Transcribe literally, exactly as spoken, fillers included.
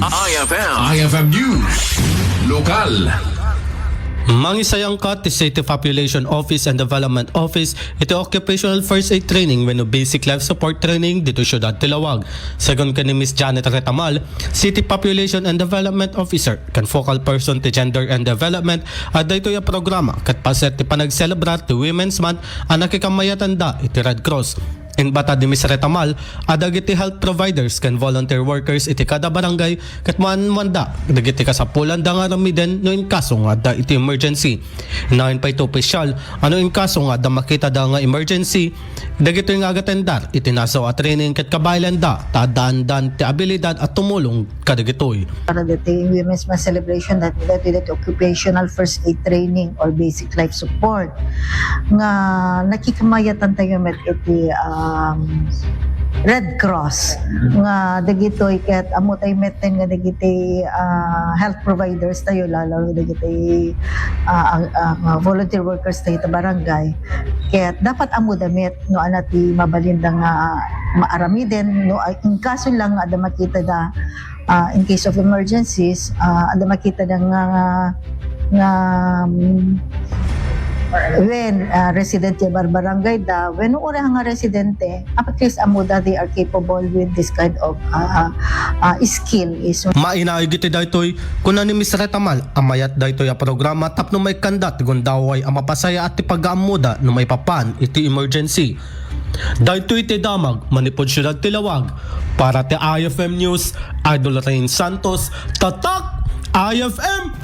I F M. I F M News. Lokal. Mangisayangka ti City Population Office and Development Office iti occupational first aid training wenno basic life support training ditoy siudad ti Laoag. Segun ken ni Miss Janet Retamal, City Population and Development Officer ken focal person ti Gender and Development, a daytoy a programa ket paset ti panagselebrar ti Women's Month a nakikamayatanda iti Red Cross. Inbata ni Miss Retamal a dagiti health providers ken volunteer workers iti kada barangay ket maanmanda dagiti kasapulanda nga aramiden no inkaso nga adda iti emergency. Inayon pay ti opisyal a no inkaso nga adda makitada nga emergency, dagitoy nga agatendar iti nasaw a training ket kabaelanda ta addaandan ti abilidad a tumulong kadagitoy. Para ditoy Women's Month celebration, that, that, that occupational first aid training or basic life support nga nakikamayatan tayo met iti, um, Red Cross nga dagitoy ket ammo tayo metten nga dagiti, ah, health providers tayo, lalo dagiti, ah, ah, ah, volunteer workers tayo ta barangay, ket dapat ammo da met no ania ti mabalinda nga maaramiden no, ah, in kaso lang nga adda makitada, ah, in case of emergencies, ah, adda makitada nga, nga, mm, when, ah, resident ti barbarangay da, when uray nga residente, at least ammo da they are capable with this kind of, ah, ah, skill is. Mainaig iti daytoy, kuna ni Miss Retamal a mayat daytoy a programa tapno maikkanda ti gundaway a mapasayaat ti pagaammoda no maipapan iti emergency. Daytoy ti damag manipud siudad ti Laoag. Para ti I F M News, Idol Rain Santos, Tatak I F M.